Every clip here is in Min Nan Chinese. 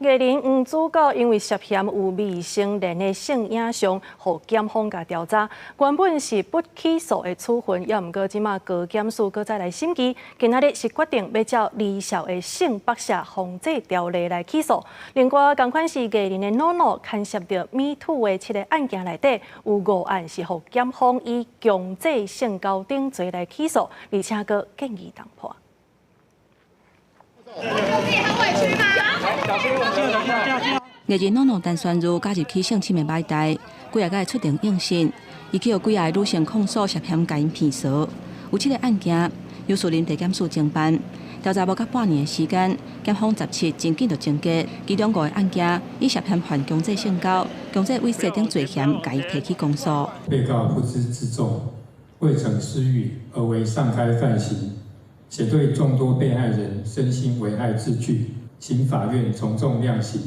藝人黃子佼因為涉嫌有未成年的性影像，予檢方共調查。原本是不起訴的處分，也毋過這馬高檢署閣再來審議，今仔日是決定欲照兒少的性剝削防制條例來起訴。另外，仝款是藝人的諾諾牽涉著 MeToo 的七个案件內底，有五案是予檢方以強制性交等罪來起訴，而且閣建議重判。自己很委屈嗎？藝人諾諾陳宣如加入起性侵的擺台，幾仔擺出庭應訊，伊去予幾个女性控訴涉嫌共𪜶騙趖，有七个案件由士林地檢署偵辦，調查無到半年的時間，檢方17真緊就終結，其中五个案件以涉嫌犯強制性交、強制猥褻等罪嫌，共伊提起公訴。被告不知自重，未逞私欲而為上開犯行，且對眾多被害人身心危害至巨，請法院從重量刑。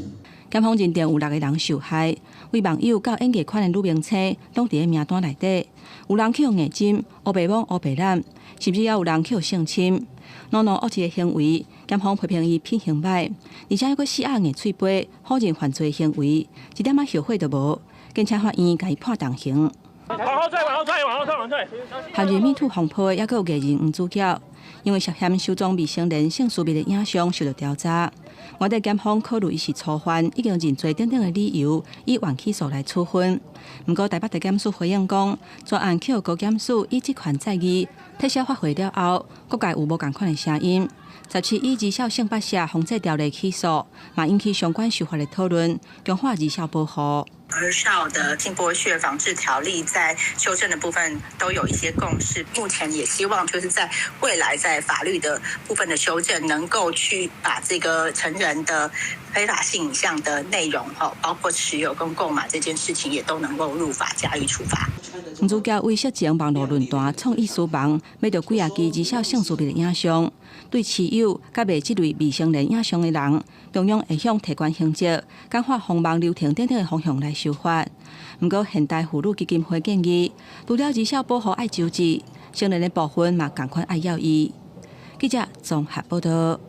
檢方認定有六个人受害，為網友到演藝圈的女明星，攏佇咧名單內底。有人去予硬針、烏白摸、烏白攬，甚至也有人去予性侵。諾諾惡質的行為，檢方批評伊品行䆀，而且猶閣死鴨硬喙皮，否認犯罪行為，一點仔後悔都無。堅請法院共伊判重刑。往後退，往後退，往後退，往後退。陷入 MeToo 風波的，猶閣有藝人黃子佼，因為涉嫌收藏未成年性私密的影像，受到調查。原底檢方考慮伊是初犯，已經認罪等等的理由，以緩起訴來處分。毋過台北地檢署回應講，專案去予高檢署以職權再議，撤銷發回了後，各界有無仝款的聲音。17以兒少性剝削防制條例起訴，嘛引起相關修法的討論，強化兒少保護。兒少的性剝削防治條例在修正的部分都有一些共識，目前也希望就是在未來在法律的部分的修正，能夠去把這個成人的非法性影像的內容，包括持有跟購買這件事情，也都能夠入法加以處罰。黃子佼為色情網路論壇創意書房買著幾仔支兒少性私密的影像，對持有佮賣這類未成年影像的人，中央會向提懸刑責、簡化封網流程等等的方向來修法。毋過，現代婦女基金會建議，除了兒少保護愛周至，成人的部分嘛仝款愛要伊。記者綜合報道。